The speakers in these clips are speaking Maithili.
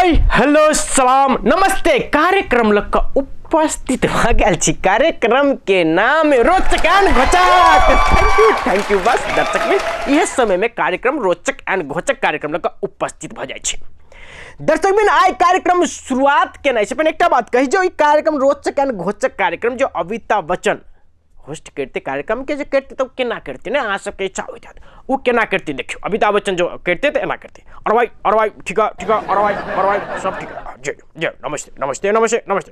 हाय हेलो सलाम नमस्ते कार्यक्रम लग उपस्थित भ गेल छी। कार्यक्रम के नाम रोचक एंड घोचक। Thank you बस दर्शक में यह समय में कार्यक्रम रोचक एंड घोचक कार्यक्रम लग उपस्थित भ जाइ छी। दर्शक बिन आइ कार्यक्रम शुरुआत केनाइ से पहिने एकटा बात कही जो ई कार्यक्रम रोचक एंड घोचक कार्यक्रम जो अमिताभ बच्चन होस्ट करते कार्यक्रम के जो करते तो केना करते ना अहाँ सबके इच्छा होइत हैत ओ केना करते। देखियो अमिताभ बच्चन जो करते तो एना करते, अरे भाई ठीक है ठीक है, अरे भाई सब ठीक है, जय जय नमस्ते नमस्ते नमस्ते नमस्ते।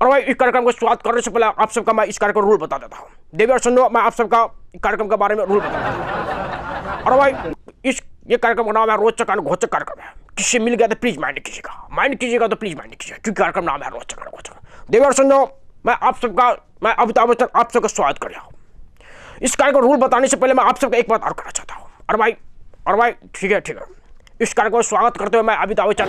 और भाई इस कार्यक्रम को शुरुआत करने से पहले आप सबका मैं इस कार्यक्रम रूल बता देता हूँ। देवी और सुनो, मैं आप सबका कार्यक्रम के बारे में रूल बता देता हूँ। और भाई इस ये कार्यक्रम का नाम है रोचक एंड घोचक कार्यक्रम है। किसी मिल गया तो प्लीज माइंड कीजिएगा, माइंड कीजिएगा तो प्लीज माइंड कीजिएगा, क्योंकि कार्यक्रम नाम है रोचक एंड घोचक। देवी और सुनो, मैं आप सबका मैं अमिताभ बच्चन आप सबका स्वागत कर रहा हूँ। इस कार्यक्रम रूल बताने से पहले मैं आप सबका एक बात और करना चाहता हूँ। अरे भाई ठीक है ठीक है, इस कार्यक्रम का स्वागत करते हुए मैं अमिताभ बच्चन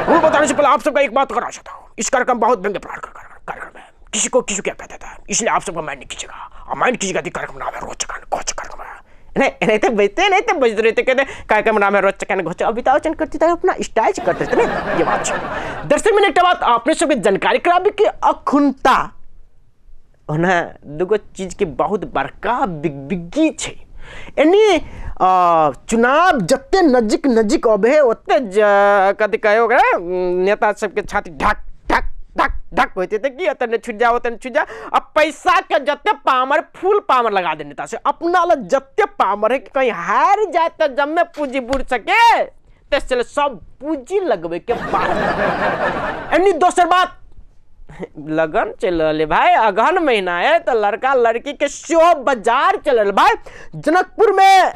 रूल बताने से पहले आप सबका एक बात करना चाहता हूँ। इस कार्यक्रम बहुत व्यंग्य कार्यक्रम है, किसी को किसी क्या कह देता है, इसलिए आप सबका माइंड कीजिएगा और माइंड कीजिएगा कि कार्यक्रम नाम है रोचक एंड घोचक कार्यक्रम है। नहीं तो बजते नहीं तो बजते रहते, कहते कार्यक्रम नाम है रोचक एंड घोचक। अमिताभ बच्चन करते थे अपना स्टाइल से करते थे ना, ये बात है। दर्शक में एक बात अपने सबके जानकारी कराबी कि अखुनता ओना दूगो चीज के बहुत बड़का बिग छै। यानी चुनाव जते नजीक नजीक अबे है ओते कथी कहे ओकरा नेता सबके छाती ढक ढक ढक ढक होते थे कि ओतने छुट जाओ ओतने छुट जाओ। अब पैसा के जते पामर फूल पामर लगा दे नेता से अपना ल जते पामर है कि कहीं हार जाए तो जब में पूंजी बुड़ सके ते चले सब पूंजी लगबे के बात। यानी दोसर बात लगन चल रहा भाई, अगहन महीना है तो लड़का लड़की के शो बाजार चल रहा भाई। जनकपुर में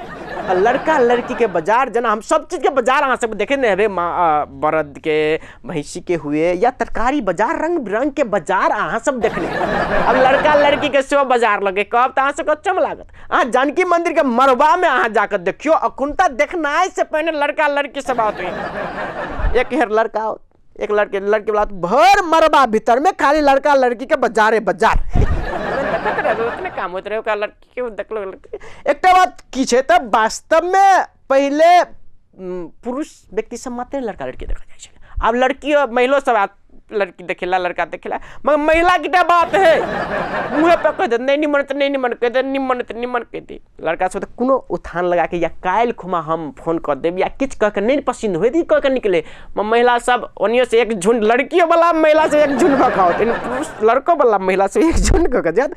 लड़का लड़की के बाजार जना हम सब चीज के बाजार अहाँ सब देखे नहीं हेबै, बरद के भैंसी के हुए या तरकारी बाजार रंग बिरंग के बाजार अहाँ सब देखने। अब लड़का लड़की के शो बाजार लगे कहब तो अहाँ सबके चम लागत। अहाँ जानकी मंदिर के मरबा में अहाँ जाकर देखियो अखुनता देखनाइ से पहिने लड़का लड़की सब आवत हुई। एक हेर लड़का एक लड़के लड़के वाला भर मरबा भीतर में खाली लड़का लड़की के बाजारे बाजार उतने काम होते रहे लड़की के देखलो लड़की। एकटा बात की छै तऽ वास्तव में पहले पुरुष व्यक्ति सब मात्र लड़का लड़की देखल जाइ छलै, आब लड़की और महिलो सब लड़की देखेला लड़का देखेला, मगर महिला के बात है मुँह पर कह दे नहीं निमन तो नहीं निमन कह दे, निमन तो निमन कह दे। लड़का सब तो कोनो उठान लगा के या काल्हि खुमा हम फोन कर देब या किछु कह के नहीं पसंद होय तऽ कह के निकले। महिला सब ओनियो से एक झुंड लड़कियों वाला महिला से एक झुंड भऽ के आओत, पुरुष लड़को वाला महिला से एक झुंड कऽ के जायत।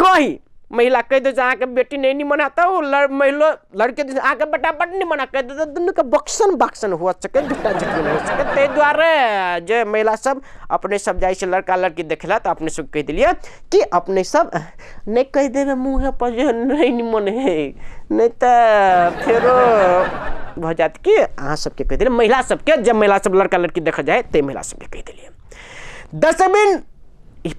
कही महिला कह दे अहाँके बेटी नहीं निमन है तो महिलो लड़के अहाँके बेटा बड निमन है कह दे, दुनूके बक्सन बक्सन हुआ सके झुट्टा झुटबिन हो सके। ताहि दुआरे जे महिला सब अपने सब जाइ छै लड़का लड़की देखला तऽ अपने सब कहि देलियै कि अपने सब नहि कहि देबै मुँहे पर जे नहीं निमन है, नहीं तऽ फेरो भऽ जायत कि अहाँ सबके कहि देलियै महिला सबके, जब महिला सब लड़का लड़की देखऽ जाइ ताहि महिला सबके कहि देलियै। दर्शक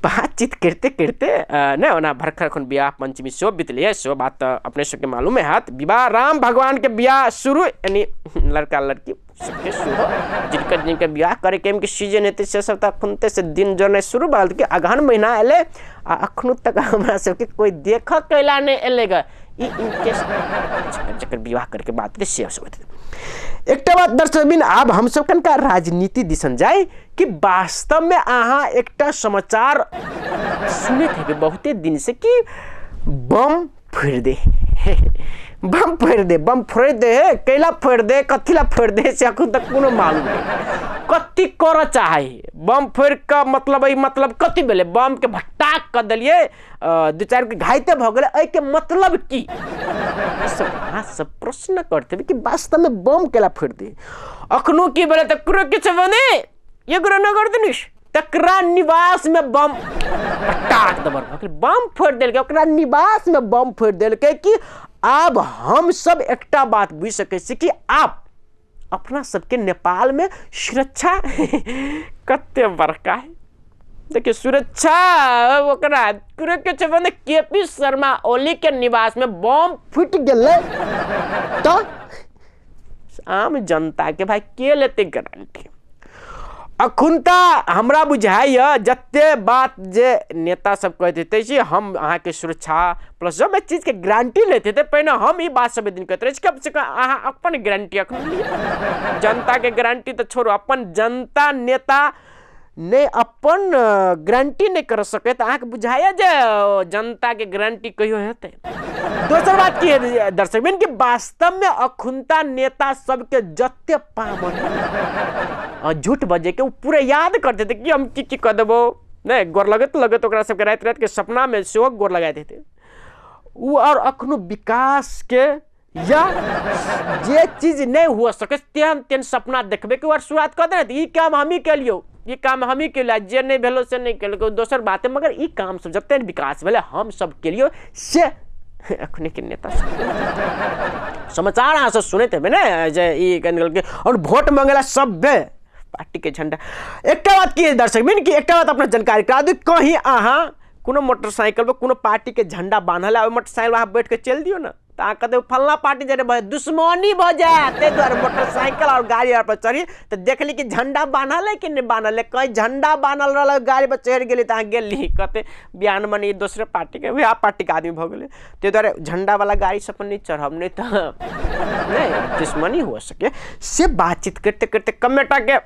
बातचीत करते करते नहीं ओना भरखर अखन बियाह पंचमी सेहो बितलियै, सेहो बात तऽ अपने सबके मालूमे हैत। विवाह राम भगवान के बियाह शुरू यानी लड़का लड़की सबके शुरू जिनकर जिनकर बियाह करैके के सीजन हेतै से सब तऽ अखनते से दिन जोड़नाइ शुरू भऽ गेल। अगहन महीना एलै आ अखनो तक हमरा सबके कोइ देखऽ कैला नहि एलै ग, ई इंटरेस्ट जकर विवाह करके बात से सब होतै। एकटा बात दर्शक बिन आब हमसब कनिका राजनीति दिसन जाय कि वास्तव में अहाँ एकटा समाचार सुनैत हेबै बहुते दिन से कि बम फोड़ि दे बम फोड़ि दे बम फोड़ि दे कैला फोड़ि दे कथी ला फोड़ि दे से अखन तक कोनो मालूम नहि कथी करऽ चाहै। बम फोड़ि कऽ मतलब ई मतलब कथी भेलै, बम के भट्टाक कऽ देलियै दू चारि के घायते भऽ गेलै, एहिके मतलब की? सब अहाँ सब प्रश्न करते कि वास्तव में बम केला फोड़ि दे। अखनो की भेलै तऽ कुरो किछु बने एगो न गरिदिनुहोस् तकरा निवास में बम पटाक दबर भऽ गेलै, बम फोड़ि देलकै ओकरा निवास में बम फोड़ि देलकै। कि आब हम सब एकटा बात बुझि सकै छी कि आप अपना सबके नेपाल में सुरक्षा कते बड़का है। देखिए सुरक्षा ओकरा के पी शर्मा ओली के निवास में बम फूटि गेलै तऽ आम जनता के भाई के लेतै गारंटी। अखुनता हमरा बुझाइए जते बात जे नेता सब कहैत हेतै से हम अहाँके सुरक्षा प्लस जब चीजके गारंटी लैत हेतै, पहिने हम ई बात सब दिन कहैत रहै छी कम से कम अहाँ अपन गारंटी अखन लिअ, जनताके गारंटी तऽ छोड़ू, अपन जनता नेता नहि अपन गारंटी नहि कर सकै तऽ अहाँके बुझाइए जे जनताके गारंटी कहियो हेतै। दोसर बात की है दर्शक बिन कि वास्तवमे अखुनता नेता सबके जते पामन झूठ बजे के ओ पूरा याद कर देते कि हम की की कऽ देबो, नहि गोर लगैत लगैत ओकरा सबके राति रातिके सपनामे सेहो गोर लगा देते ओ। और अखनो विकास के या जे चीज नहीं हुआ सके तेहन तेहन सपना देखबे के और शुरुआत कऽ देने, ई काम हमही केलियौ, ई काम हमही केलियौ, जे नहीं भेलो से नहीं केलकै दोसर बात है, मगर ई काम सब जते विकास भेलै हम सब केलियौ से अखने के नेता सब समाचार अहाँ सब सुनैत हेबै ने जे ई के और वोट मंगेला सभे पार्टी के झंडा। एकटा बात की दर्शक बिन कि एकटा बात अपना जानकारी करा दी, कहीं अहाँ कोनो मोटरसाइकिल पर कोनो पार्टी के झंडा बान्हल है, ओहि मोटरसाइकिल पर अहाँ बैठ के चलि दियौ ने तऽ अहाँ कहतै फल्लाँ पार्टी जे भऽ दुश्मनी भऽ जायत, ताहि दुआरे मोटरसाइकिल आओर गाड़ी आर पर चढ़ी तऽ देखली कि झंडा बान्हल है कि नहि बान्हल है, कहीं झंडा बान्हल रहल गाड़ी पर चढ़ि गेली तऽ अहाँ गेली कहतै बिहान मने ई दोसरे पार्टीके वएह पार्टीके आदमी भऽ गेलै, ताहि दुआरे झंडावला गाड़ी सब पर नहि चढ़ब, नहि तऽ नहि दुश्मनी हो सके। से बातचीत करिते करिते कमेटाके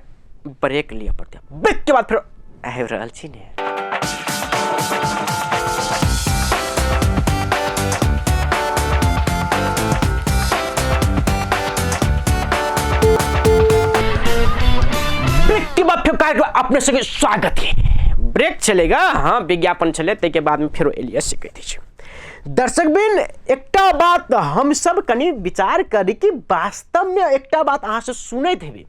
ब्रेक लिअ पड़तै, ब्रेकके बाद फेर आबि रहल छी ने। ब्रेक के बाद फिर कार्यक्रम अपने सबके स्वागत है। ब्रेक चलेगा, हाँ विज्ञापन चले, ताहिके बाद में फेरो एलियै से कहि दै छी। दर्शक बिन एकटा बात हम सब कनि विचार करी कि वास्तवमे एकटा बात अहाँ से सुनैत हेबै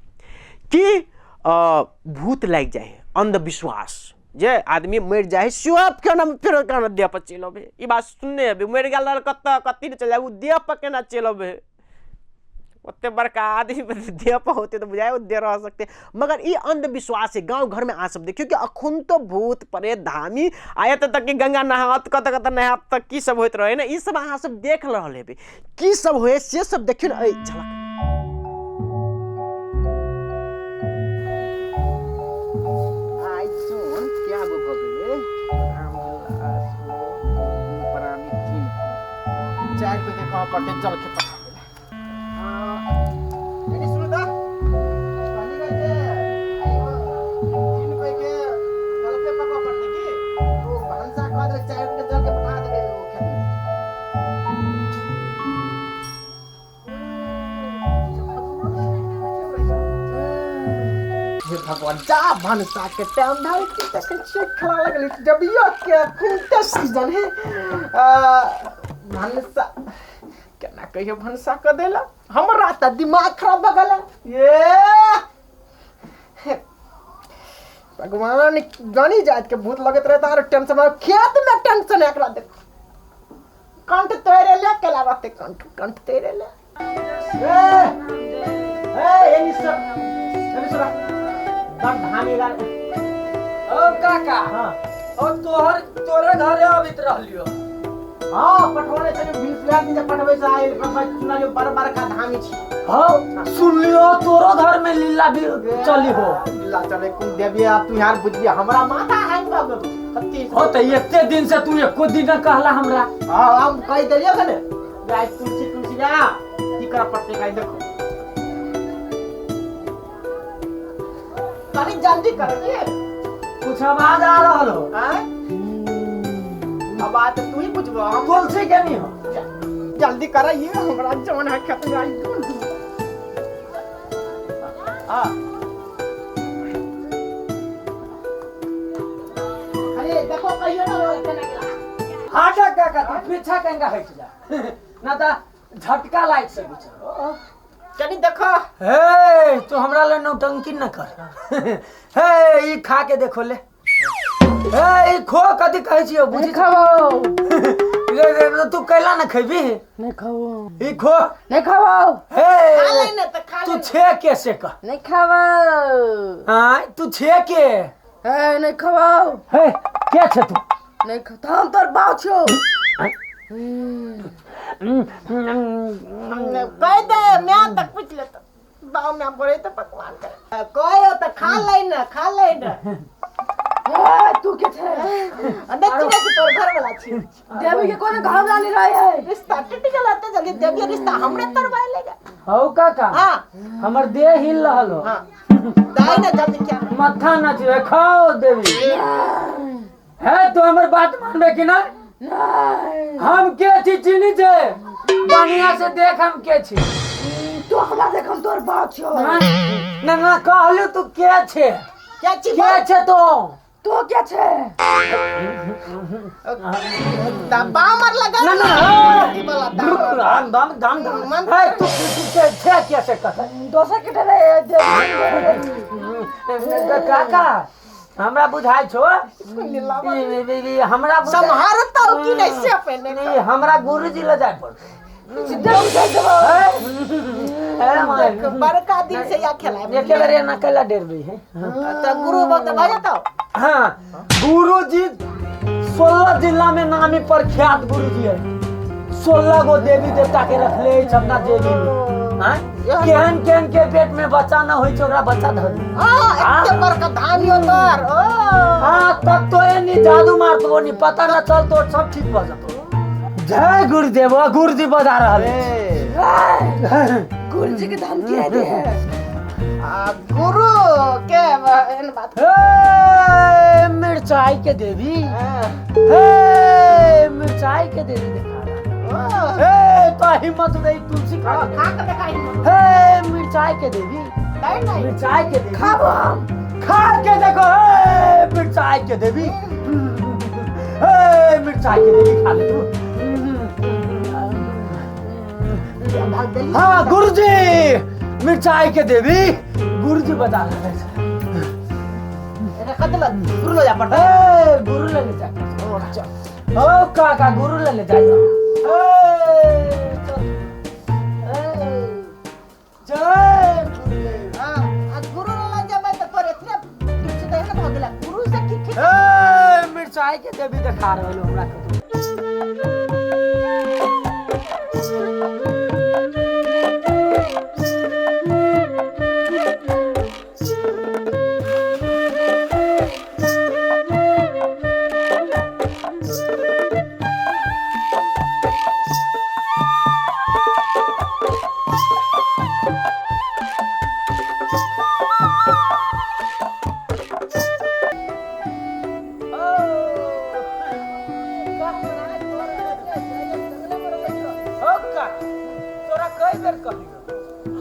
कि भूत लागि जाइ है, अंधविश्वास जे आदमी मरि जाइ है सेहो केना फेरो केना देह पर चलि अबै, ई बात सुनने हेबै, मरि गेल रहल कतऽ कथी चलि जाय, ओ देह पर केना चलि अबै, ओते बड़का आदमी देह पर होते तऽ बुझाइ ओ देह रह सकते, मगर ई अंधविश्वास है। गाँव घरमे अहाँ सब देखियौ कि अखन तो भूत प्रेत धामी आ एतऽ तक कि गंगा नहात कतऽ कतऽ नहायत तऽ की सब होइत रहै ने, ई सब अहाँ सब देख रहल हेबै की सब होइ से सब देखियौ ने एहि झलक। आइ जोन क्या गो भऽ गेलै, प्राणी तीन चारि गो देखऽ पड़तै जल के पठाबै लए। सुनू तऽ कहली गई जे आइ तीन कोई के जलखे पकबऽ पड़तै की, ओ भनसा कऽ देलक चारि गो के जल के पठा देबै ओ खेत मे। हे भगवान, जा भनसा के टाइम भए गेल, देखै छियै खेला लगलै जबियो के अखन सीजन है। भनसा केना कहियो भनसा कऽ देला, हमरा तऽ दिमाग खराब भऽ गेल। ये भगवान, जानी जात के भूत लगैत रहता आर टेंशन, खेत में टेंशन है एकरा देख कंठ तोड़े ले केला रहते कंठ कंठ तोड़े ले। ए ए एनी सर एनी सर दम धानी लाल ओ काका। हाँ ओ तोहर तोरे घरे अबित रहलियो। हाँ पठौने छलियो 20 दिन जे पठबै से आयल सुनलियो बड़ बड़का धामी छी। हाँ सुनलियो तोरो घर में लीला भी चली हो। लीला चले कुन देवी आ तू यार बुझबी हमरा माथा हैंग भऽ गेल कत्ती। हो त एते दिन से तू एको दिन न कहला हमरा। हाँ हम कहि देलियो कने गाय तुलसी तुलसी जा की करऽ पड़तै गाय देखो कनी जल्दी करो की कुछ आवाज आ रहल हो। आँय? आवाज तऽ तू ही बुझबो हम तुलसी के नहीं हो। जल्दी कर ये हमरा जौन है खेत में आई कोन। हाँ अरे देखो कहियो ना रोल केना गेला। हट काका तू पीछा केंगा हट जा ना त झटका लाग सकै छौ। कनी देखो। हे तू हमरा ले नौटंकी न कर। हे ई खा के देखो ले। हे ई खो कथी कहै छियौ बुझी खाओ। रे रे तू कैला न खैबी? नहीं खाओ। ई खो। नहीं खाओ। हे खा ले ना त खा तू ले। छे के से कह। नहीं खाओ। हाँ तू छे के। हे नहीं खाओ। हे के छे तू? नहीं खा हम तोर बाप छियौ। कह दे मैं तक पूछ ले तो बाव में हम करे तो पकवान करे कहो तो खा ले ना खा ले ना। ए, तू के छे? नहीं चिन्है छी, तोर घर वाला छी। देवी के कोनो घर वाली रहे है। रिश्ता टूट गेल त जल्दी देवी रिश्ता हमरे तोड़वा लेगा। हौ काका। हां हमर देह हिल रहल हो। हां दाई ना जल्दी क्या माथा नचबे खाओ देवी। है तो हमर बात मानबे कि ना? नहीं। हम के छी चिन्ही छे? बढ़िया से देख हम के छी। तू हमरा देख हम तोर बाप छियो। ना ना कहलु तू के छे? के छी? के छे तू? तू के छे? दबा मर लगा ना ना दाम दाम दाम दाम है तू के छे के से कथा दोसर के डरे देवी। काका हमरा बुझाय छो हमरा सम्हारता हो कि नहीं से पहने नहीं हमरा गुरुजी ल जाय पड़ बड़का दिन से या खेला एके बेर एना कैला डेरबे है तो गुरु बहुत भा जाता। हां गुरुजी 16 जिला में नामी प्रख्यात गुरुजी है। 16 गो देवी देवता के रखले है अपना देवी में। हां केहन केहन के पेट में बच्चा न होई छै ओकरा बच्चा धर। हां एते बड़का धाम यो तोर। ओ हां तब तो एनी जादू मारतो नी पता न चलतो सब ठीक भ जतो। जय गुरुदेव। गुरुजी बजा रहल है। गुरुजी के धमकी दे है। आ गुरु के एन बात हे मिर्चाई के देवी। हे मिर्चाई के देवी देखा हे तो हिम्मत नहीं तुलसी खा खा के देखा हिम्मत। हे मिर्चाई के देवी नहीं नहीं मिर्चाई के देवी खाबो हम खा के देखो। हे मिर्चाई के देवी हे मिर्चाई के देवी खा ले तू। हाँ गुरुजी मिर्चाई के देवी गुरुजी बता रहे हैं। गुरु ले जा पड़ता है। गुरु ले ले जा। ओ काका गुरु ले ले जाइए। जय गुरुदेव। हां गुरु ले जाबे त पर इतने तुलसी दे ना भगला गुरु से की ठीक। ए मिर्चाई के देवी देखा रहल हमरा के।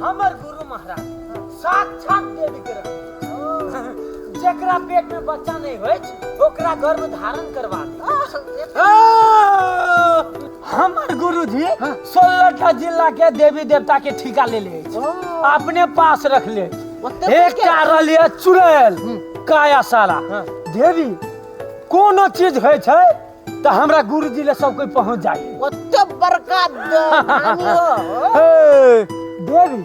हमर गुरु महाराज साक्षात देवी के रख जेकरा पेट में बच्चा नहीं होय ओकरा गर्भ धारण करवा दे। हमर गुरुजी 16 जिला के देवी देवता के ठिका ले ले अपने पास रख ले। एकटा रहलिए चुड़ैल काया साला देवी कोनो चीज होय छै त हमरा गुरुजी ले सब कोई पहुंच जाए। ओते बड़का देवी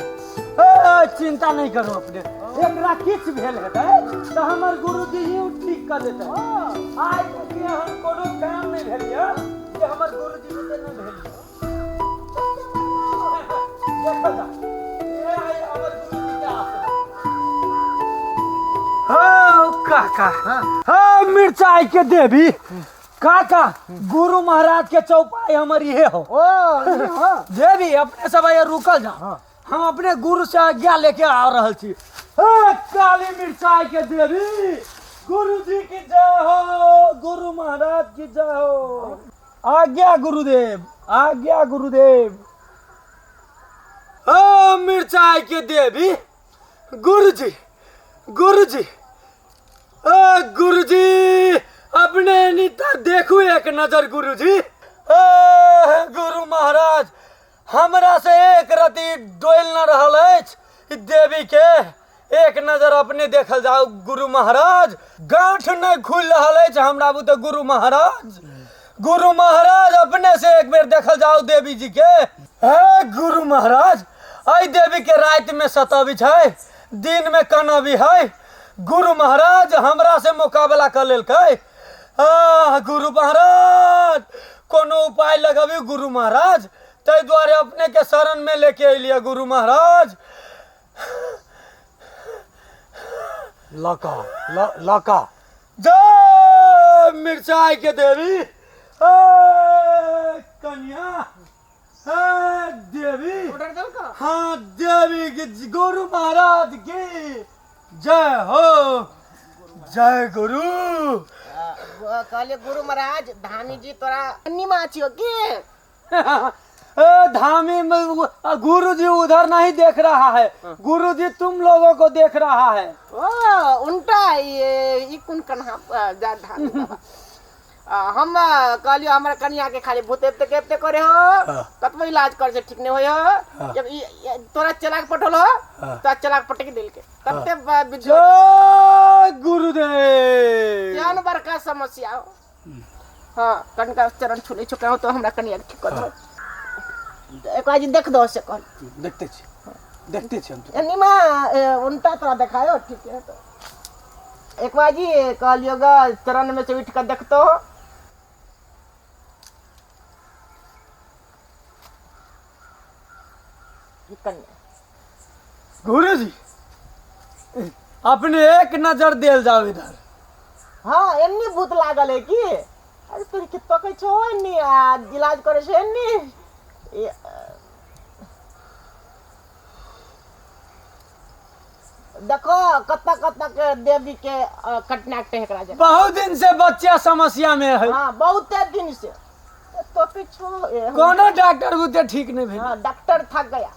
ए चिंता नहीं करो अपने एकरा किछ भेल हेतै त हमर गुरुजी ही ठीक कर देतै। आइ तक एहन कोनो काम नहीं भेल य जे हमर गुरुजी से नहीं भेल। देखो जा ए आइ हमर गुरुजी के आशीर्वाद। हां काका हां मिर्चाई के देवी काका गुरु महाराज के चौपाई हमर इहे हो। ओ देवी अपने सब रुकल जा हम अपने गुरु से आज्ञा लेके आ रहल छी। काली मिर्चाई के देवी गुरु जी की जय हो, गुरु महाराज की जय हो। आज्ञा गुरुदेव, आज्ञा गुरुदेव। ओ मिर्चाई के देवी गुरुजी, गुरुजी, ओ गुरुजी अपने नीता देखू एक नजर गुरुजी। ओ गुरु महाराज हमरा से एक रति डोल न रहल अछि देवी के एक नजर अपने देखल जाओ गुरु महाराज। गांठ नहीं खुल रहल अछि हमरा बुते गुरु महाराज। गुरु महाराज अपने से एक बेर देखल जाओ देवी जी के। हे गुरु महाराज आई देवी के रात में सताबी छै दिन में कनाबी है। गुरु महाराज हमरा से मुकाबला कर लेलकै। आ गुरु महाराज कोनो उपाय लगाबी गुरु महाराज, ताहि दुआरे अपने के शरण में लेके अलियै गुरु महाराज। लका लका जय मिरचाई के देवी, ए कन्या, ए देवी, हाँ देवी के गुरु महाराज की जय हो, जय गुरु। कहले गुरु महाराज धामी जी तोरा निमा छियो की? ए धामी गुरु जी उधर नहीं देख रहा है, गुरु जी तुम लोगों को देख रहा है। ओ उनटा ये ई कुन कन्हा जा धामी बाबा। हम कहलियो हमर कन्या के खाली भूत एते के एते करे हो, कतबो इलाज कर से ठीक नहीं होय हो। जब तोरा चलाक पठल हो, तोरा चलाक पटक देल के तब ते जय गुरुदेव। जान बड़का समस्या हो। हाँ कनका चरण छुले चुका हो तो हमरा कन्या के ठीक कर दो। एक बार देख दो से कल देखते छी, देखते छी हम तो। निमा उनटा तोरा देखायो ठीक है। तो एक बार जी कहलियो गा चरण में से उठ कर देखतो हो। गुरु जी अपने एक नजर देल जाओ इधर। हाँ एन्नी भूत लागल है की? अरे तोरी के तकै छो एन्नी आ इलाज करे छो एन्नी। देखो कत्ता कत्ता के देवी के कटनाक एकरा जे बहुत दिन से बच्चा समस्या में है। हाँ बहुत दिन से तो पीछो कोनो डॉक्टर बुते ठीक नहीं भेल। हाँ डॉक्टर थक गया,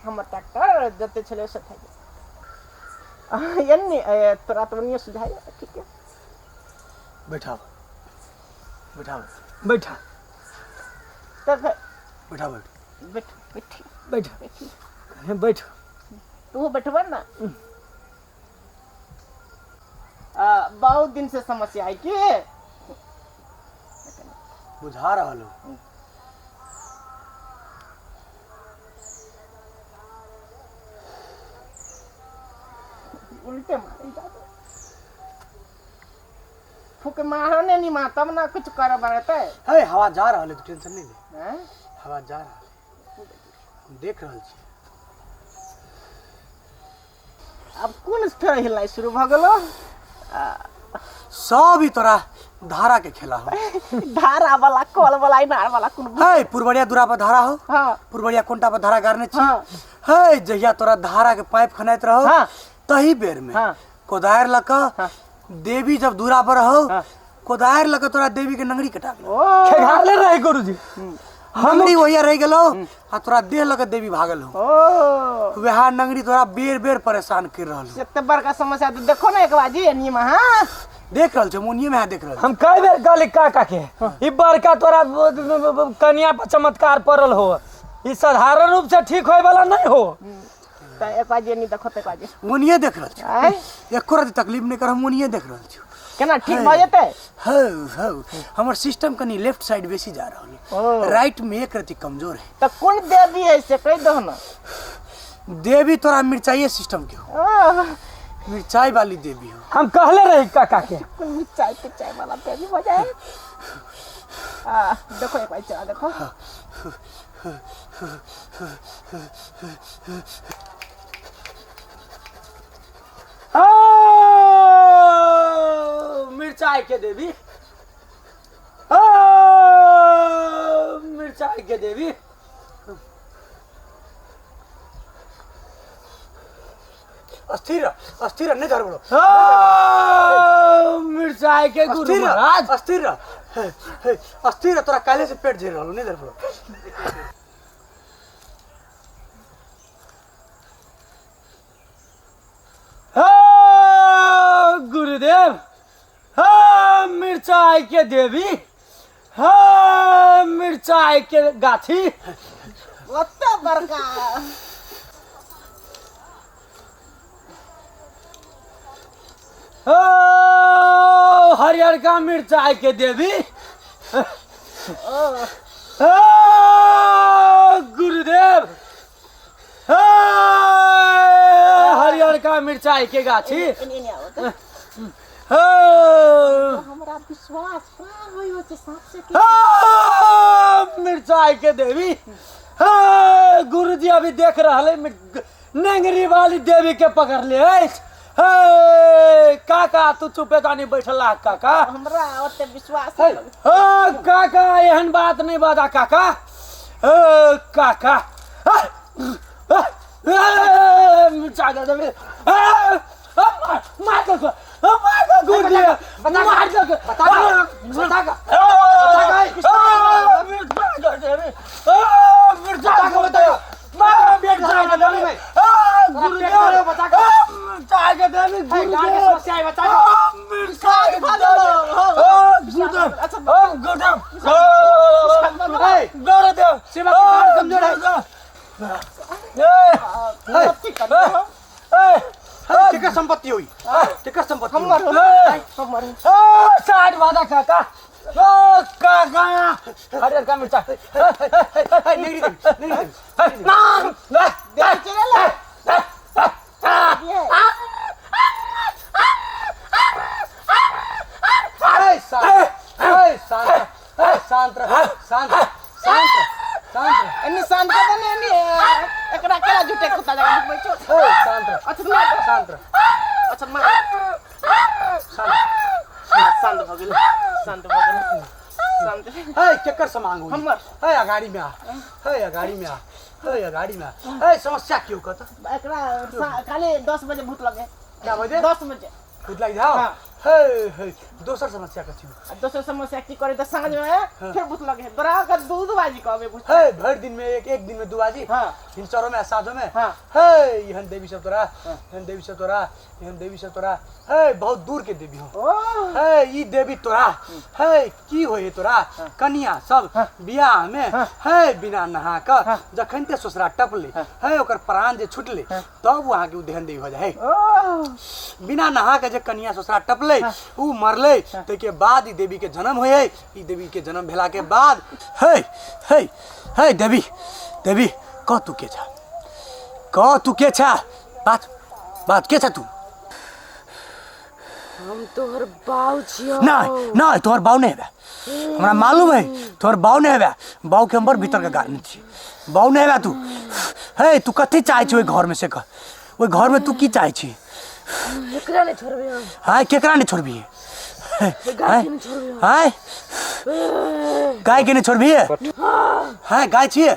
हमर डॉक्टर जते छले से थक गया। एन्नी तोरा तो नहीं सुझाय ठीक है। बैठाओ बैठाओ बैठा तब बैठा बैठ बैठ बैठ बैठ बैठ तू बैठबा ना। बहुत दिन से समस्या है की बुझा रहा हो। उल्टे मारे फूक मारो ने नहीं मार तब ना कुछ कर बरते है। हवा जा रहा है तो टेंशन नहीं ले, हवा जा रहा है, हम देख रहल छी। अब कोन फेर हिलनाइ शुरू भ गेलो। सब ही तोरा धारा के खेला हो। धारा वाला कल वाला इनार वाला कोन है? पुरबड़िया दूरा पर धारा हो। हाँ। पुरबड़िया कोंटा पर धारा गारने छी। हाँ। है जहिया तोरा धारा के पाइप खनाइत रहो। हाँ। तही बेर में हाँ। कोदार लक। हाँ। देवी जब दूरा पर हो। हाँ। कोदार लक तोरा देवी के नंगड़ी कटा गेलो। खेघारले रहे गुरुजी। नंगड़ी वहिया रह गेलो आ तोरा देह लक देवी भागल हो। ओ वह नंगड़ी तोरा बेर बेर परेशान कर रहल हो। से बड़का समस्या तो देखो ना एक बाजी एनी में। हां देख रहल छौ मोनिये में देख रहल। हम कई बेर कहली काका के ई बड़का तोरा कन्या पर चमत्कार पड़ल हो, ई साधारण रूप से ठीक होय वाला नहीं हो। त एक बाजी एनी देखो त एक बाजी मोनिये देख रहल छौ। एको रात तकलीफ नहीं कर, हम मोनिये देख रहल छौ। केना ठीक भ जेतै? हौ हौ हमर सिस्टम कनी लेफ्ट साइड बेसी जा रहल है, राइट में एक रति कमजोर है। त कोन देवी है से कह दो ना। देवी तोरा मिर्चाई सिस्टम के हो, मिर्चाई वाली देवी हो। हम कहले रही काका के मिर्चाई पिचाई वाला देवी हो जाए। आ देखो एक बार चला देखो। मिर्चाई के देवी, मिर्चाई के देवी। अस्थिर अस्थिर नहीं धर बोलो। मिर्चाई के गुरु महाराज अस्थिर अस्थिर, तोरा काले से पेट झेल रहलो नहीं धर बोलो। गुरुदेव, हाँ मिर्चाई के देवी, हाँ मिर्चाई के गाछी ओते बड़का। ओ हरियर का मिर्चाई के देवी। ओ गुरुदेव, हरियर का मिर्चाई के गाछी। हमरा विश्वास होय छै सांप से मिर्चाई के देवी। गुरुजी अभी देख रहा है नेंगरी वाली देवी के पकड़ ले अछि। हे काका तू चुपे जानी बैठला काका। हमरा ओते विश्वास हे हे काका एहन बात नहीं बाजा काका। हे काका मिर्चा दे देबे। मार दे मार दे गुरुजी मार दे बता बता केकर संपत्ति होई केकर संपत्ति हमर हमर साठ वादा काका ओ काका हरियर का मिर्चा नेगरी देवी चले ए शांत ए शांत ए शांत रह, शांत शांत शांत एनी शांत कर दे एनी एकरा केला झूठे कुत्ता जगह बैठो ए शांत रह, अच्छा मार शांत रह, अच्छा मार शांत भऽ गेल शांत भऽ गेल शांत ए केकर समांग होई हमर। ए अगाड़ी में आ ए अगाड़ी में आ ए अगाड़ी में आ ए समस्या क्यों कत एकरा खाली 10 बजे भूत लगे क्या बजे 10 बजे खुद लग जाओ हाँ। हे हे दोसर समस्या कथी आ दोसर समस्या की करे तऽ साँझ में फिर भूत लगे तोरा के दूध बाजी कहबे भूत हे भर दिन में एक एक दिन में दू बाजी हाँ। भिनसरो में आ साँझो में हाँ। हे एहन देवी सब तोरा एहन देवी सब तोरा एहन देवी सब तोरा हे बहुत दूर के देवी हो ओ हे ई देवी तोरा हे की होय तोरा कनिया सब बियाह में हे बिना नहा क जखन ते ससुरा टपले हे ओकर प्राण जे छुटले तब वहाँ के उदेहन देवी हो जाए ओ बिना नहा के जे कनिया ससुरा टपले उ मरले ताहिके बाद ई देवी के जन्म होय है ई देवी के जन्म भेला के बाद हे हे हे देवी देवी कह तू के छा कह तू के छा बात बात के छा तू हम तोहर बाऊ छियो नहीं नहीं तोहर बाऊ नहीं हेबे हमरा मालूम है तोहर बाऊ नहीं हेबे बाऊ के हम बड़ भीतर के गार्डन छी बाऊ नहीं हेबे तू हे तू कथी चाहै छी ओहि घर में से कह ओहि घर में तू की चाहै छी एकरा नहीं छोड़बे हम हाँ केकरा नहीं छोड़बी गाय के नहीं छोड़बे हम हाँ गाय के नहीं छोड़बी हाँ गाय छिए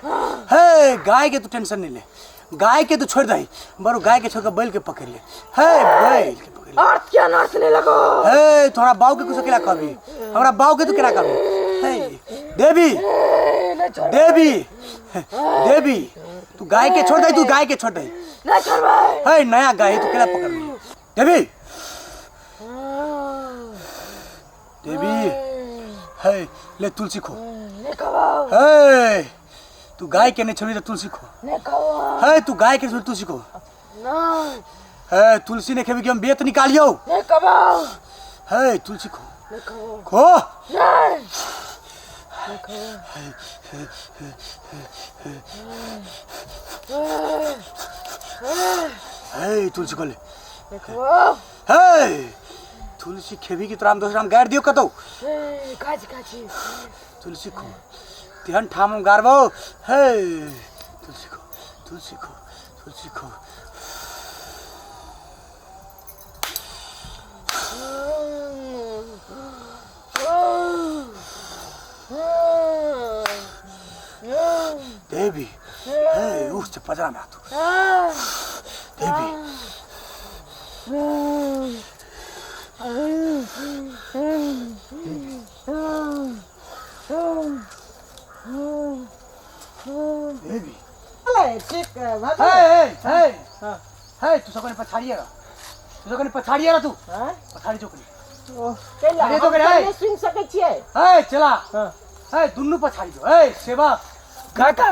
हे गाय के तू टेंशन नहीं ले गाय के तू छोड़ दही बरो गाय के छोड़ के बैल के पकड़ ले हे बैल के पकड़ ले अर्थ के अनर्थ नहीं लगो हे तोरा बाऊ के कुछ केला कहबी हमरा बाऊ के तू केला कहबी हे देवी देवी देवी तू गाय के छोड़ दे तू गाय के छोड़ दे नहीं छोड़बे हे नया गाय है, तू केला पकड़ ले देवी देवी हे ले तुलसी खो नहीं खाओ हे तू गाय के नहीं छोड़ी तो तुलसी खो नहीं खाओ हे तू गाय के छोड़ी तुलसी खो नहीं हे तुलसी नहीं खेबी कि हम बेत निकालियो नहीं खाओ हे तुलसी खो नहीं खाओ खो नहीं हे तुलसी खो ले नहीं खाओ हे तुलसी खेबी कि तोरा हम दोसरा हम गारि दियो कतौ काची काची तुलसी खो तेहन ठाम हम गारबौ हे तुलसी खो तुलसी खो तुलसी खो देवी हे उठ से पजरा में आ तू देवी देवी ठीक हे हे हे हे तू सबने पछाड़िए रह तू सबने पछाड़िए रह तू पछाड़ी जो कनी कैला अरे हम तो करे, तऽ नहि सुनि सकै छियै हे चला हे दुनू पछाड़ी जो हे सेवा काका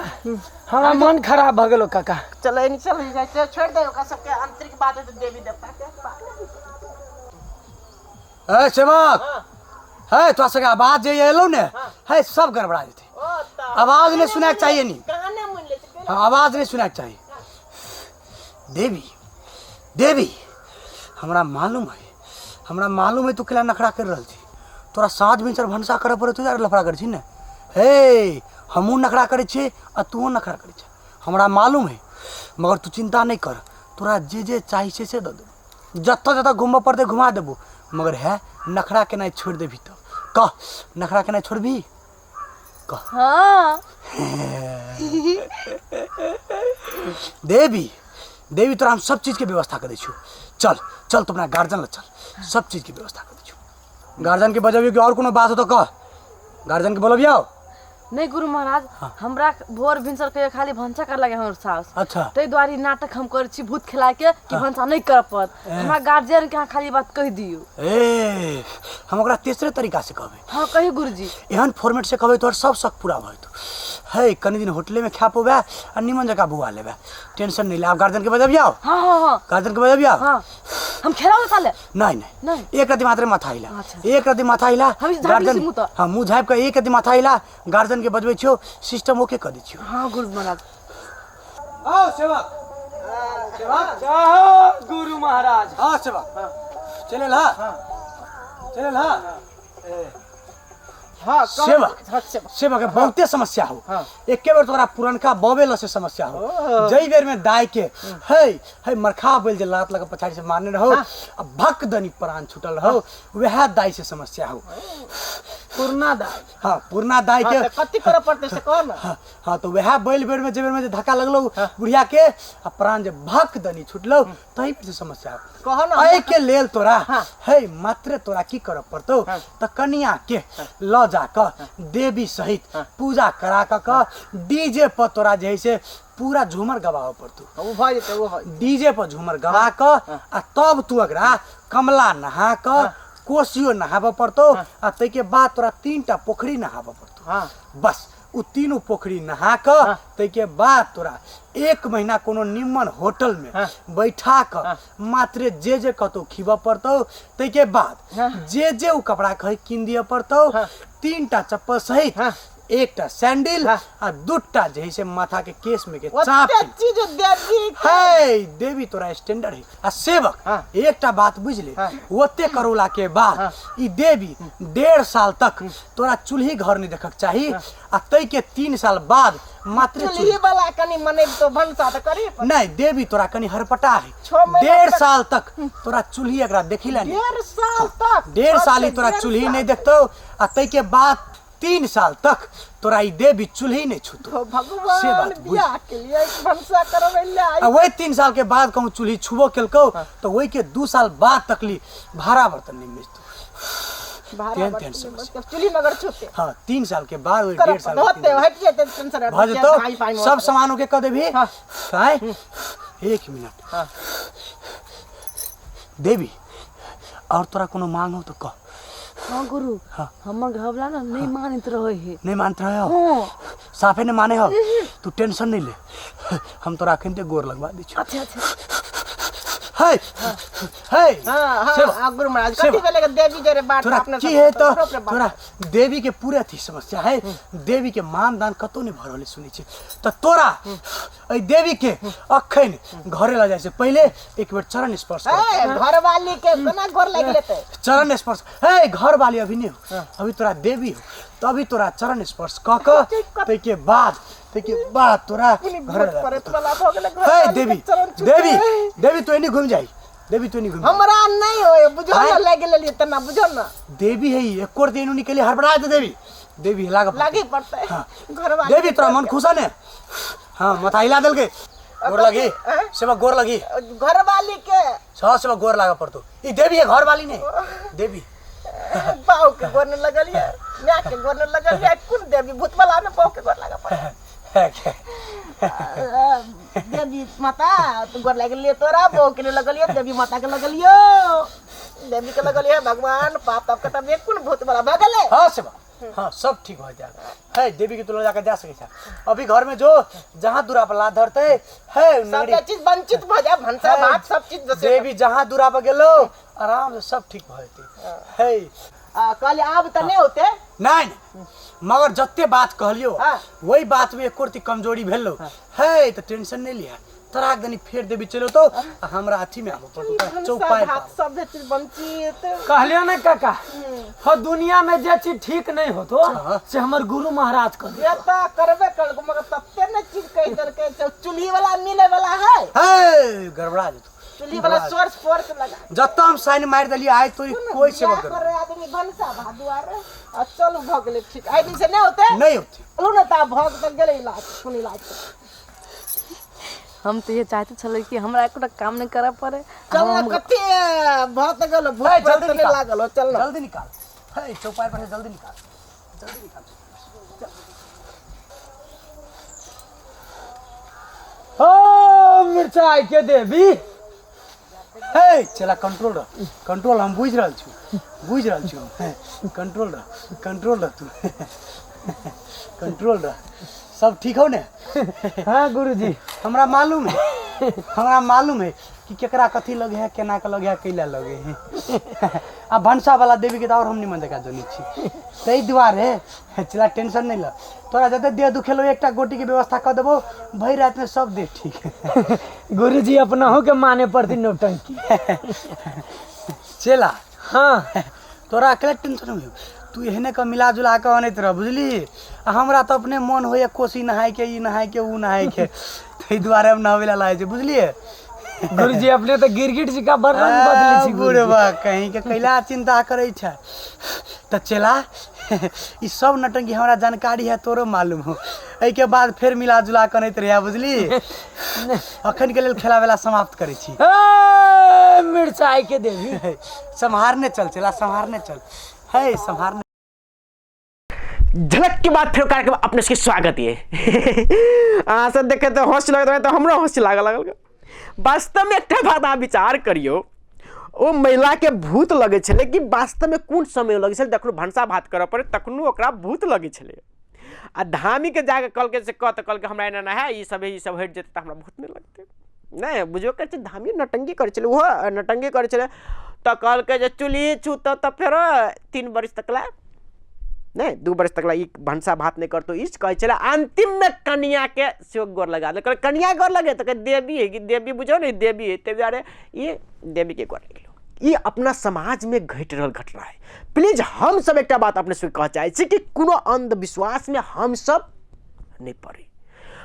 हमरा मन खराब भऽ गेलो काका चल एनी चल जाइ छै छोड़ि दे ओकरा सबके आंतरिक बात है देवी देवता के बात। हे सेवक हे तोरा सबके आवाज जे एलो ने हे सब गड़बड़ा जेतै ओ तऽ आवाज नहि सुनाके चाहिए नी कहाने मुनि लै छै हाँ, आवाज नहीं सुनाके चाहिए देवी देवी हमरा मालूम है हमरा मालूम है तू केला नखरा कर रहल छी तोरा साँझ भिनसर भनसा करऽ पड़े तू यार लफड़ा करै छी ने हे हमहूँ नखरा करै छियै आ तूहो नखरा करै छै हमरा मालूम है मगर तू चिंता नहीं कर, तोरा जे जे चाही से से दऽ देबो, जतऽ जतऽ घूमऽ पड़तै घुमा देबो, मगर है नखरा केनाइ छोड़ि देबही तऽ कह, नखरा केनाइ छोड़बही? हाँ। देवी, देवी तोरा हम सब चीजके व्यवस्था कऽ दै छियौ, चल चल तू अपना गार्जियन लग चल, सब चीजके व्यवस्था कऽ दै छियौ। गार्जियनके बजबियौ कि आओर कोनो बात हो तऽ कह, गार्जियनके बोलबियौ? नहीं गुरु महाराज, हमरा भोर भिनसर कहियो खाली भनसा कर लगे हमर सास। अच्छा। ताहि दुआरे नाटक हम करै छी भूत खेला के कि भनसा नहीं कर पड़त। हमरा गार्जियन के अहाँ खाली बात कहि दियौ। ए, हम ओकरा तेसरे तरीका से कहबै। हाँ कहियौ गुरुजी। एहन फॉर्मेट से कहबै तोहर सब शक पूरा भऽ जेतौ। हे कनि दिन होटले में खा पेबै आ निमन जकाँ बुआ लेबै, टेंशन नहीं ले। आब गार्जियन के बजबियौ? हाँ हाँ हाँ। गार्जियन के बजबियौ? हाँ। हम खेलाउ साले? नहीं नहीं। नहीं। एक रति मात्र माथा हिला। अच्छा। एक रति माथा हिला। हम झाँपि गार्जियन लै छी मुँह तऽ। हाँ, मुँह झाँपि कऽ एक रति माथा हिला, गार्जियन के बजबै छियौ, सिस्टम ओके कऽ दै छियौ। हाँ गुरु महाराज। आओ सेवक। सेवक। जाओ गुरु महाराज। हाँ सेवक। चले ला। चले ला। हाँ, सेवक। हाँ, सेवक। सेवक के बहुते समस्या हो। हाँ। एके बेर तोरा पुरनका बबेल से समस्या हो। जई बेर में दाय के हे हे मरखा बैल जे लात लगा पछाड़ी से मारने रहो, आ भक दनी प्राण छूटल रहो, वएह दाय से समस्या हो। पुरना दाय। हाँ, पुरना दाय के। हाँ, त कथी करऽ पड़तै से कह ना। हाँ, हाँ, तो वएह बैल बेर में जे बेर में जे धक्का लगलो बुढ़िया के, आ प्राण जे भक दनी छूटलो, तही पर से समस्या हो। कह ना। एहि के लेल तोरा, हाँ। हे मात्र तोरा की करऽ पड़तौ, त कनिया के लऽ जा कऽ देवी सहित पूजा करा कऽ कऽ डीजे पर तोरा जे है से पूरा झूमर गवाबऽ पड़तौ। उ भऽ जेतै, उ भऽ जेतै। डीजे पर झूमर गवा कऽ आ तब तू एकरा कमला नहा कऽ कोसियो नहाबऽ पड़तौ, आ ताहिके बाद तोरा 3टा पोखरी नहाबऽ पड़तौ। हाँ। बस उ तीनू पोखरी नहा कऽ ताहिके बाद तोरा 1 महीना कोनो निम्मन होटल में बैठा कऽ मात्र जे जे कतौ खिबऽ पड़तौ, ताहिके बाद जे जे उ कपड़ा कहै कीन दिअ पड़तौ, 3टा चप्पल सहित 1टा सैंडल आ 2टा जे है से माथा के केस में के चाप। ओते चीज देवी के। हे देवी तोरा स्टैंडर्ड है। आ सेवक, एकटा बात बुझ ले, ओते करोला के बाद ई देवी 1.5 साल तक तोरा चूल्ही घर नहीं देखक चाही, आ तै के 3 साल बाद मात्र चूल्ही चूल्ही वाला कनी मनेब तो भनसा त करी पड़त। नहीं देवी तोरा कनी हरपटा है। 6 महीना 1.5 तक। साल तक तोरा चूल्ही एकरा देखिला नहीं। 1.5 साल तक? 1.5 साल ही तोरा 1.5 चूल्ही साल। नहीं देखतौ, आ तै के बाद 3 साल तक तोरा ई देवी चूल्ही नहीं छूतो। तो भगवान से बात बुझ। बियाह के लिए भनसा करबै ले आई। आ वही 3 साल के बाद कहूँ चूल्ही छुबो केलकौ, तो वही के 2 साल बाद तकली भाड़ा बर्तन नहीं मिलतो। भाड़ा तेहन बर्तन तेहन नहीं समस्या। मिलतो। चूल्ही मगर छूते। हाँ, 3 साल के बाद वही करब 1.5 साल होते, के तीन हटि जेतै टेंशन, हटि भऽ जेतौ, जेतै, भाई, भाई, सब सामान के कऽ देबही। हाँ। आँय? 1 मिनट। हाँ। देवी, और तोरा कोनो मांग हो तो कह। हाँ गुरु, हाँ। हमर घरवाला ना नहीं मानत रहे है। नहीं मानत रहे हो? हाँ। साफे नहीं माने हो? तू टेंशन नहीं ले, हम तोरा अखन ते गोर लगवा दै छियौ। अच्छा, अच्छा। हे, हे, हाँ, हाँ, सेवा। हाँ, गुरु महाराज, सेवा। कथी भेलै के देवी जरे बात तोरा अपने की सब है तो बाप रे बाप। तोरा देवी के पूरे अथी समस्या है, देवी के मान दान कतौ नहीं भऽ रहल सुनै छी, तऽ तोरा एहि देवी के अखन घरे लऽ जाइ से पहिले एक बेर चरण स्पर्श कर। हे, घरवाली के कोना गोर लागि लेतै? चरण स्पर्श, हे घरवाली अभी नहीं हो, अभी तोरा देवी हो, तभी तोरा चरण स्पर्श कऽ कऽ ताहिके बाद तोरा कुनी घरे लऽ भूत जाय प्रेत पड़तौ। वाला भऽ गेलै, हे घरवाली के देवी, चरण छूते। देवी, देवी तू एनी घुमि जाइ, देवी तू एनी घुमि जाइ। हमरा नहीं होय, बुझो ना, आँय? लागि लेलियै तना, बुझो ना। देवी है, एको दिन निकली हड़बड़ा दे देवी, देवी लाग पड़तै। लागे पड़तै। हाँ। घरवाली देवी के तोरा मन खुश है ने? हाँ, माथा हिला देलकै। गोर लगी? आँय? सेवा गोर लगी? घरवाली के। छह सेवा गोर लागे पड़तौ। ई देवी है, घरवाली नहीं, देवी। बाऊ के गोर न लगलियै, माय के गोर न लगलियै, कोन देवी भूत वाला में बाऊ के गोर लागे पड़तै। देवी माता तू गोर लागि गेलियै, तोरा बाऊ के नहीं लगलियै, देवी माता के लगलियो, देवी के लगलियै। भगवान पाप ताप के तब कोन भूत वाला भऽ गेलै? हाँ सेवा, हाँ सब ठीक हो जाए। है देवी के तुला जाकर जा सके छा। अभी घर में जो जहाँ दूरा पर लात धरते है, सब नगरी- चीज वंचित भऽ जाए, भनसा है, भात सब चीज दोसरे देवी जहाँ दूरा पर गेलो आराम से सब ठीक भऽ जेतै। है। कहलियै आब तऽ नहि होतै। नहीं, नहीं, मगर जते बात कहलियो, हाँ। वही बात में एको रत्ती कमजोरी भेलो है तो टेंशन नहीं लिया, तराक दनी फेर देवी चलो तो आ हमरा अथी में आबो पड़तो तोरा चौपाई भात सब चीज वंचित। कहलियो ने काका, हो दुनिया में जे चीज ठीक नहीं होतो से हमर गुरु महाराज कर ये तो करबे कर, मगर तते ने चीज कहि देलकै, चूल्ही वाला मिले वाला है। हे गड़बड़ा जेतो चूल्ही वाला सोर्स फोर्स लगा जत्ता हम साइन मारि देलियै आइ तो कोई सेवा बियाह कर करे आदमी भनसा भात दुआरे आ चलू भऽ गेलै ठीक। एहि दिन से नहि होतै, नहीं होते। चलू ने ता भऽ तऽ गेलै इलाज, कोन इलाज। हम तऽ ये चाहते छलै कि हमरा एकोटा काम नहि करऽ पड़े। चल ने कते भऽ तऽ गेल, भूख हे, जल्दी प्रेत नहि निकाल। लागल हो, चल ने जल्दी निकाल। हे चौपाई पर से जल्दी निकाल, जल्दी निकाल। ओ मिरचाई के देवी। हे चला कंट्रोल रह, कंट्रोल हम बुझि रहल छी, बुझि रहल छी हम। कंट्रोल रह, कंट्रोल रह तू, कंट्रोल रह। सब ठीक हो ने? हाँ गुरुजी। हमरा मालूम है, हमरा मालूम है कि केकरा कथी लगे है, केना के लगे है, कैला लगे है। आ भनसा वाला देवी के तो और हम निमन जगह जनी छी, ताहि दुआरे चला टेंशन नहीं ल। तोरा जते देह दुखेलो एकटा गोटी के व्यवस्था कर देबो, भरि रात में सब देह ठीक है। गुरुजी अपना के माने पड़ती नौटंकी। चेला हाँ तोरा अकेले टेंशन हो, तू एहने के मिला जुला के अनैत रह बुझली। आ हमरा तऽ अपने मन होइए कोसी नहाय के, ई नहाय के, ऊ नहाय के, ताहि दुआरे हम नहबै ला लागै छी बुझलिए। गुरुजी अपने तऽ गिरगिट जी का बड़ रंग बदलै छी बुढ़बा कहीं के कैला चिंता करै छै। तऽ चेला ई सब नटंकी हमरा जानकारी है, तोरो मालूम हो। एहिके बाद फेर मिला जुला के अनैत रहिया बुझली। अखन के लेल खेला वेला समाप्त करै छी। ए, मिरचाई के देवी। सम्हारने चल चेला, सम्हारने चल, हे सम्हारने। झलक के बाद फिर कार्यक्रम अपने सबके स्वागत ये। अहाँ सब देखे तो हंस लगत रहे तो हमरो हंस लागल लागल। वास्तव में एकटा बात अहाँ विचार करियो, ओ महिला के भूत लगे छलै कि वास्तव में कोन समय लगे छलै, जखनो भनसा भात करऽ पड़े तखनो ओकरा भूत लगे छलै। आ धामी के जाके कहलकै से कह, तऽ कहलकै हमरा एना एना है, ई सब ई सब हटि जेतै तऽ हमरा भूत नहि लगतै। नहि बुझबो करै छै धामी नौटंकी करै छलै, ओहो नौटंकी करै छलै। तऽ कहलकै जे चूल्ही छूतऽ तऽ फेरो 3 बरिस तक ला नहि 2 बरिस तक ला ई भनसा भात नहि करतौ, ई कहै छलै। अंतिममे कनियाके सेहो गोर लगा देलकै, कहलकै कनिया गोर लगे तऽ कहै देवी है कि देवी बुझौ ने देवी है, ताहि दुआरे ई देवीके गोर लगेलहुँ। ई अपना समाजमे घटि रहल घटना है। प्लीज हमसब एकटा बात अपने सबके कहऽ चाहै छी कि कोनो अंधविश्वासमे हमसब नहि पड़ी।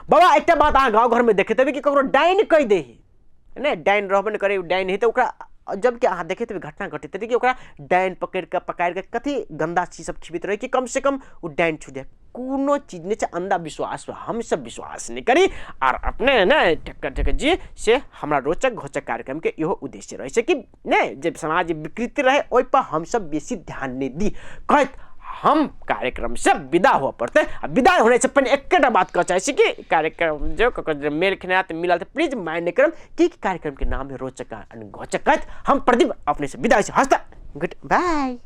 बाबा एकटा बात अहाँ गाँव घरमे देखैत हेबै कि ककरो डाइन कहि दै है, नहि डाइन रहबे नहि करै, डाइन है तऽ ओकरा, जबकि अहाँ देखैत हेबै घटना घटैत हेतै कि ओकरा डाइन पकड़ि कऽ पकारि कऽ कथी गन्दा चीज सब खिबैत रहै कि कमसँ कम ओ डाइन छुटि जाय। कोनो चीज नहि छै अंधविश्वास, हमसब विश्वास नहि करी। आर अपने ने ठक्कर ठक्कर जी से हमरा रोचक घोचक कार्यक्रमके इहो उद्देश्य रहै छै कि नहि जे समाज विकृति रहै ओहिपर हमसब बेसी ध्यान नहि दी। कहैत हम कार्यक्रम से विदा हुअ पड़तै। आ विदा होने से पहिने एकेटा बात कहऽ चाहै छी कि कार्यक्रम जो ककरो मेल खेनाइ तऽ मिलल तऽ प्लीज माइंड नहि करब कि कार्यक्रम के नाम है रोचक एंड घोचक। कहैत हम प्रदीप अपने से विदा होइ छी। हँसता गुड बाय।